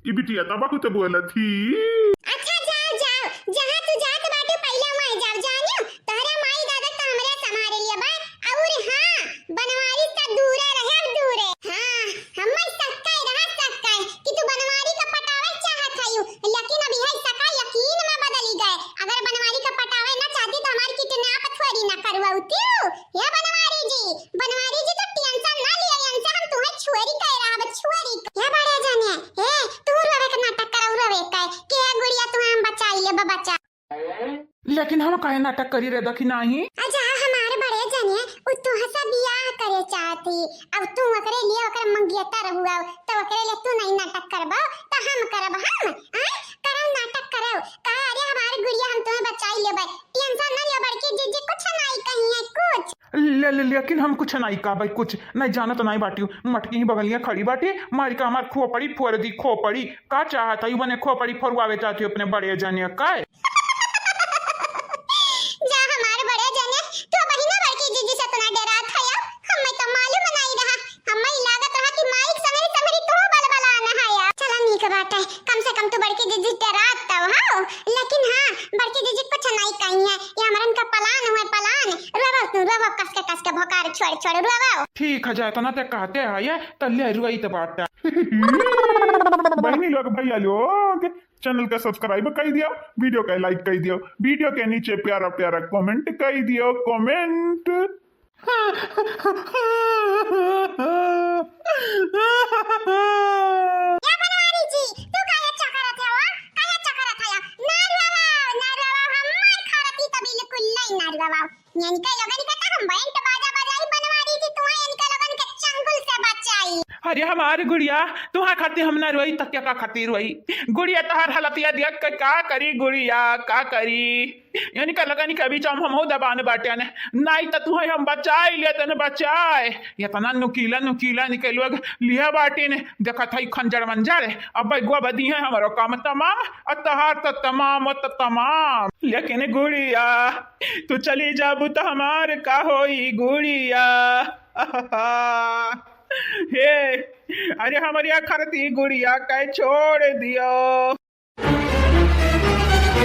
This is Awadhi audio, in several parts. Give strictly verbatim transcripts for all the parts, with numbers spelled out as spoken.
ई बिटिया त बहुत बोलत ही। अच्छा, जाओ, जाओ, जहाँ तू जात बाटू, पहिले वहीं जाओ, जानियो, तोहरा माई दादा त हमरे संभारे लिए बा। और हाँ, बनवारी से दूरे रहे, दूरे। हाँ, हम्मे सक्का रहा, सक्का कि तू बनवारी का पटावे चाहत हयू, लेकिन अब यह सक्का यकीन में बदली गए। अगर बनवारी का पटावे ना चाहती तो हमारी किडनैप थोड़ी ना करवाती। हे बनवारी जी, बनवारी जी तो टेंशन ना लियो, इनसे हम तुम्हें छुअरी कह रहा, अब छुअरी। हे बड़े जने, हे तू रोवे के नाटक करौ, रोवे के कि हे गुड़िया तुम्हें हम बचाई लेब, बचा। लेकिन हम काहे नाटक करी रे दखिनाही? अच्छा हमारे बड़े जने, उ तुहसे बियाह करे चाहती, अब तू ओकरे लिए ओकर मंगियता रहुआ, तो ओकरे लिए तू नहीं नाटक करबो, तो हम करब, हम, आय, करब नाटक करब, कहा अरे हमारे गुड़िया हम तुम्हें बचाई लेबै, टेंशन ना लियो बड़की जीजी, कुछ नहीं कही है, कुछ। ले, ले, लेकिन हम कुछ नहीं कहबै, कुछ नहीं जानत नहीं बाटियो। मटकी ही बगलिया खड़ी बाटी, मारी का हमार खोपड़ी फोड़ दी, खोपड़ी। का चाहत है, बने खोपड़ी फोड़वावे चाहती अपने बड़े जने का? जा हमार बड़े जने, तू बहिना बड़की जीजी से इतना डरात है, हमें तो मालूम नहीं रहा, हमें लागत रहा कि माइक संगरी संगरी तू बलबलान है यार। चला नीक बात है, कम से कम तू बड़की जीजी डरात तब हो, लेकिन हाँ, बड़की जीजी कुछ नहीं कही है, ये हमरन का पलान हुए, पलान। रोवो तू, रोवो, कस के, कस के भोकार छोड़, छोड़, रोवो। ठीक है, जा इतना ते कहते है, ये तो ले रुआई तो बाटा। बहनी लोग, भैया लोग, चैनल का सब्सक्राइब कर दियो, वीडियो का लाइक कर दियो, वीडियो के नीचे प्यारा प्यारा कमेंट कर दियो, कमेंट। या बनवारी जी, तू काहे चकरत हवा? काहे चकरत हया? ना रोवा, ना रोवा, हमार खरती त बिल्कुल नहीं ना रोवा। इनका लोगन के त हम बैंड बाजा बजाई बनवारी जी, तुम्हें इनका लोगन के चंगुल से बचाई। अरे हमार गुड़िया, तुम्हार खातिर हम ना रोई त क्या का खातिर रोई? गुड़िया तहार हालतिया देख के का करी गुड़िया, का करी? इनका लगन के बीच हम हमहू दबान बाटेन, नाई त तुहई हम बचाई लेतन बचाए। इतना नुकीला नुकीला इनके लोग लिया बाटिन, देखत हई खंजर मंजर। अब बैगवा बदी है हमरो काम तमाम, अ तहार त तमाम, त तमाम। लेकिन गुड़िया, तू चली जाबू त हमार का होई गुड़िया? हे, अरे हमरी खरती गुड़िया के छोड़ दियो।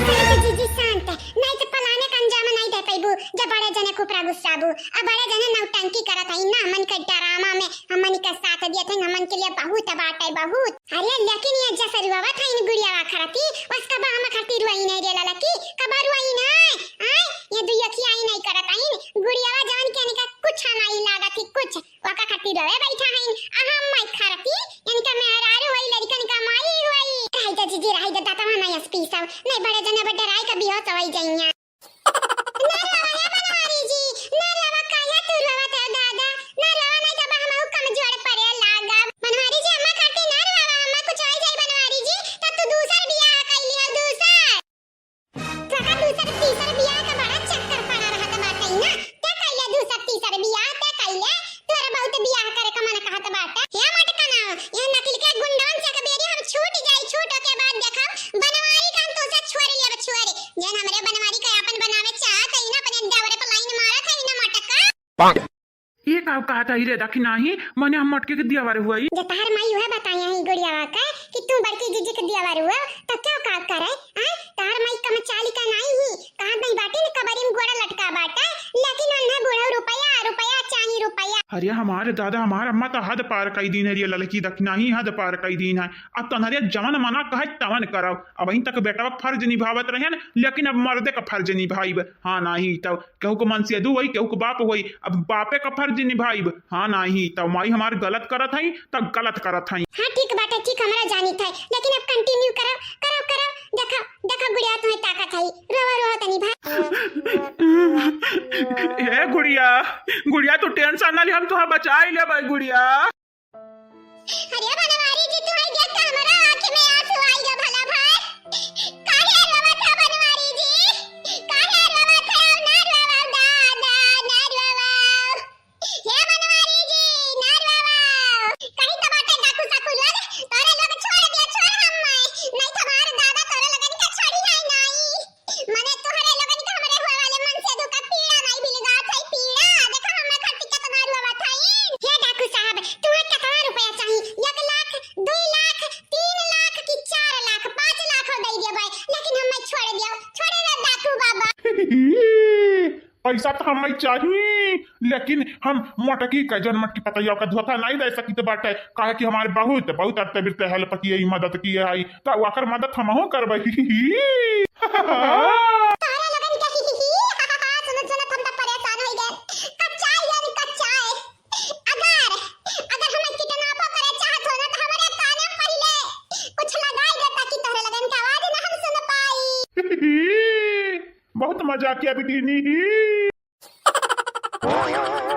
शांत जीजी, शांत, नहीं तो पलाने का अंजाम नहीं दे पैबू। जब बड़े जने कुपरा गुस्साबू, अब बड़े जने नौटंकी करत हई ना, हमन के ड्रामा में हमन के साथ दिए थे, हमन के लिए बहुत बात है, बहुत। अरे लेकिन ये जस रुआवत है इन गुड़ियावा खरती, उसका बा हम खरती रुआई नहीं रे ललकी, कबा रुआई नहीं, आय, ये दुई अखिया ही नहीं करत है, गुड़ियावा जवन के इनका कुछ नहीं लागत ही, कुछ। ओका खातिर रोवे बैठा हईन, अहम माई खरती, इनका मेहरारू होई, लड़कन का माई होई। रही दे जीजी, रही दे, दाता मामा यस पीसव, नहीं बड़े जने बड्डे राय का बेहोश होई जइया। ना रोवा हे बनवारी जी, ना रोवा, काहे तू रोवत है दादा, ना रोवा, नहीं तब हम कमजोर पड़े लागब। बनवारी जी, अम्मा खातिर ना रोवा, अम्मा कुछ होई जाई बनवारी जी, तब तू दूसर बियाह कर लियो, दूसर। तोहका दूसर तीसर बियाह का बड़ा चक्कर पड़ा रहत बाटे ना। ते कइले दूसर तीसर बियाह, ते कइले, तोहरा बहुत बियाह करे का मन कहत बाटे। हे मटकना, ये नकली के गुंडवन से एक बेरी हम छूट जाई, छूट के बाद देखब, बनवारी का हम तोसे छोड़ लेब, छोड़। जेन हमरे बनवारी के आपन बनावे चाहत है ना, अपने देवरे पर लाइन मारत है ना मटका। ई का कहत हई रे दखिनाही, मने हम मटकी के दियावर हुई। जे तहार माई उहे बताई है गुड़ियावा के कि तू बड़की जीजी के दियावर हुआ, तो क्यों का करे? आय, तहार माई कम चाली का नाई ही, कहत नहीं बाटे न कबरी में गोड़ा लटका बाटे, लेकिन उन्हें बुढ़ऊ रुपया, रुपया चाही रुपया। अरे हमारे दादा, हमार अम्मा तो हद पार कई दीन है रे ललकी दखिनाही, हद पार कई दीन है। अब तनहरे जवन मना कहे तवन करब। अबहीं तक बेटवा के फर्ज निभावत रहेन, लेकिन अब मर्दे का फर्ज निभाइब। हाँ, नाही तब केहू के मनसेदू होई, केहू के बाप होई, अब बापे का फर्ज निभाइब। हाँ, नाही तब माई हमार गलत करत हई, तब गलत करत हई। हाँ, ठीक बाटे, ठीक, हमरा जानित है, लेकिन अब continue करो, करो, करो, देखो, देखो गुड़िया तुम्हें ताकत है, रोवा, रोवा तनी भाई। ए गुड़िया, गुड़िया तू tension ना ले, हम तुहा बचाई लेबै गुड़िया। अरे बनवारी जी, तुम्हारी देख के हमारा आँख में आंसू आई गया भला भाई। काहे रोवत है बनवारी जी? काहे रोवत है? ना रोवो दादा, ना रोवो। हे बनवारी जी, ना रोवो। कहीं तो बाटे डाकू साकू लोग, तोरे लोग छोड़ दिया, छोड़ हम मैं। नहीं तो हमारे दादा तोरे लोगन के छोड़ी है नहीं। मने तोहरे लोगन के हमरे हुआ वाले मनसेदू का पीड़ा नहीं भूल जात है, पीड़ा। देखा हमरे खातिर कितना रुआवत है। हे डाकू साहब, तुम्हें कितना रुपया चाहिए? एक लाख, दो लाख, तीन लाख की पैसा तो हमें चाही, लेकिन हम मोटकी के जौन मोटकी पतैया का धोखा नहीं दे सकित बाटे, काहे कि हमारे बहुत, बहुत अरते बिरते help किए, मदद किए है, तो ओकर मदद हमहू करबे। तोहरे लोगन के सुनत सुनत हम तो परेशान हो गए। कच्चा है यानी कच्चा है। अगर, अगर हमें kidnap करे चाहत हो ना, तो हमारे काने पहले कुछ लगाई दे, ताकि तोहरे लोगन के आवाज ना हम सुन पाई। बहुत मजाकिया बिटिनी ही।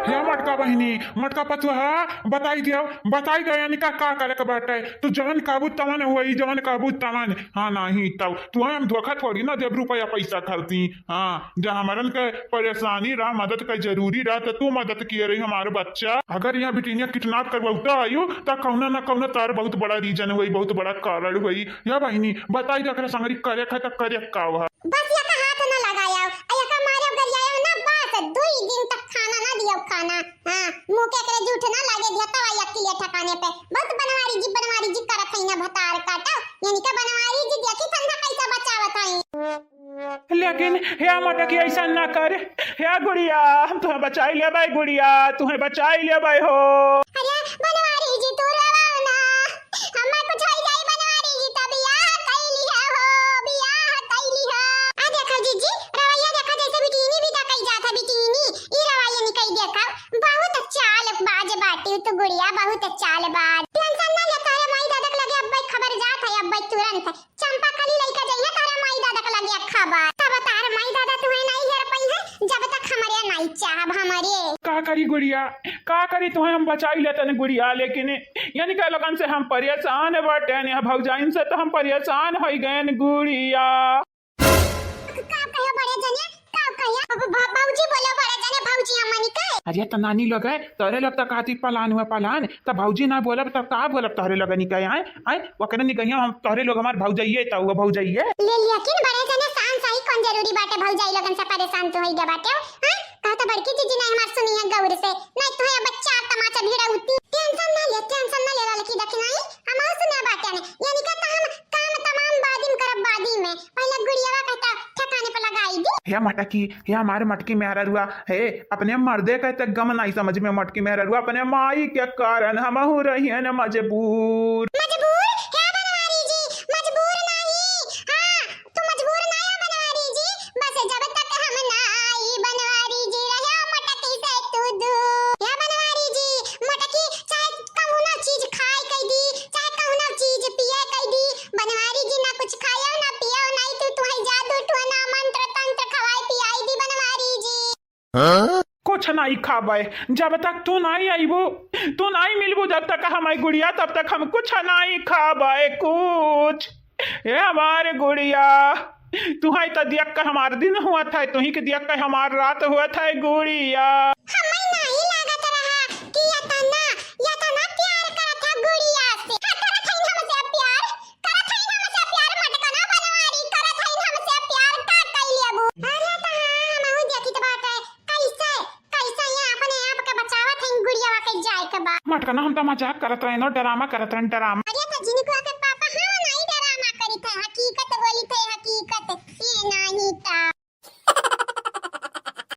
हे मटका बहिनी, मटका पतुहा, बताई दियो, बताई दियो, यानी का, का करे के बाटे? तू जवन कहबू तवन होई, जवन कहबू तवन। हाँ, नाही तब तू हम धोखा थोड़ी ना देब रुपया पैसा खातिर। हाँ, जब हमरन के परेशानी रहा, मदद के जरूरी रहा, तो तू मदद किए रही हमारे बच्चा। अगर यहाँ बिटिनिया kidnap करवौता आयु, तो कौनो ना कौनो तार बहुत बड़ा reason होई, बहुत बड़ा कारण होई। या बहिनी, बताई दियो, एकरा संगरी करे खाए तो करे का हुआ? बस एका हाथ न लगायव, आ एका मारब गरियायव ना, बस दुई दिन तक खाना ना दियव खाना। हाँ, मुँह के एकरे जूठ ना लागे दिया, तब आई अकेले ठिकाने पे। बहुत बनवारी जी, बनवारी जी करत है ना भतार काटव, यानी का बनवारी जी देखी धंधा कैसा बचावत है। लेकिन हे मटकी ऐसा ना कर, हे गुड़िया, हम तुहे बचाई लेबै गुड़िया, तुहे बचाई लेबै हो। अरे बनवारी जी, तू रोवा ना, हमें कुछ होई जाई बनवारी जी, त बियाह कइली है हो, बियाह कइली है। आ देखो जीजी, रवैया देखो, जैसे बिटिनी भी डकई जात है, बिटिनी, ई रवैया निकई देखो, बहुत चालबाज बाटी तू गुड़िया, बहुत चालबाज। Tension ना ले, तोहरे माई दादा के लगे अब्बे खबर जात है, अब्बे तुरंत। चंपा कली लइका जइहे तोहरे माई दादा के लगे खबर, तब तोहरे माई दादा तुहे नहीं हेर पइहे, जब तक हमरे नहीं चाहब हमरे। का करी गुड़िया, का करी, तुहे हम बचाई लेतन गुड़िया, लेकिन यानी का लोगन से हम परेशान बाटेन, या भौजाइन से तो हम परेशान होई गएन गुड़िया। का कहियो बड़े जने, का कहियो? अब भा-, भौजी बोलो बड़े जने, भौजी हमनी के। अरे त नानी लोग है, तोहरे लोग त कहती पलान हुआ पलान, त भौजी ना बोलब त का बोलब तोहरे लोगनी के, आए, आए, ओकरे निकहिया हम तोहरे लोग हमार भौजाइये त हुआ भौजाइये। ले लिया किन बड़े जने, शान शाही कौन जरूरी बाटे, भौजाई लोगन से परेशान तू होई गया बाटे, हाँ? कहा तो बड़की जीजी नहीं हमार सुनी है गौर से, नहीं तो है बच्चा तमाचा भिड़ौती। Tension ना ले, tension ना ले, लड़की देखी नहीं, हम और सुने बाटे ने, यानी का तो हम काम तमाम बादी में करब, बादी में, पहले गुड़ियावा कहता ठिकाने पे लगाई दी। हे मटकी, हे हमारे मटकी मेहररुआ, हे अपने मर्दे के तक गम नहीं समझ में, मटकी मेहररुआ, अपने माई के कारण हमहू रहियन मजबूर। मजबूर? हे बनवारी जी, मजबूर नहीं। हाँ, तू मजबूर ना हो बनवारी जी, बस जब तक हम ना आई बनवारी जी, रहो मटकी से तू दूर। या बनवारी जी, मटकी चाहे कौनो चीज खाए कई दी, चाहे कौनो चीज पिए कई दी, बनवारी जी ना कुछ खायो ना पियो, नहीं तू तुहे जादू टोना मंत्र तंत्र खवाई पियाई दी बनवारी जी। कुछ नहीं खाबे, जब तक तू नहीं आईबू, तू नहीं मिलबू, जब तक हमारी गुड़िया, तब तक हम कुछ नहीं खाबे, कुछ। ए हमार गुड़िया, तुहई त दियक्का हमार दिन हुआ था, तुही के दियक्का हमार रात हुआ था गुड़िया। हमें नहीं लागत रहा कि यतना, यतना प्यार करत है गुड़िया से। हाँ, करत है हमसे प्यार, करत है हमसे प्यार, मटकना बनवारी, करत है हमसे प्यार, का कई लेबू? अरे त हाँ, हमहू देखित बाटे, कैसे, कैसे ये अपने आप के बचावत है गुड़िया के जाए के बा। मटकना, हम त मजाक करत रहे न, ड्रामा करत रहे, ड्रामा।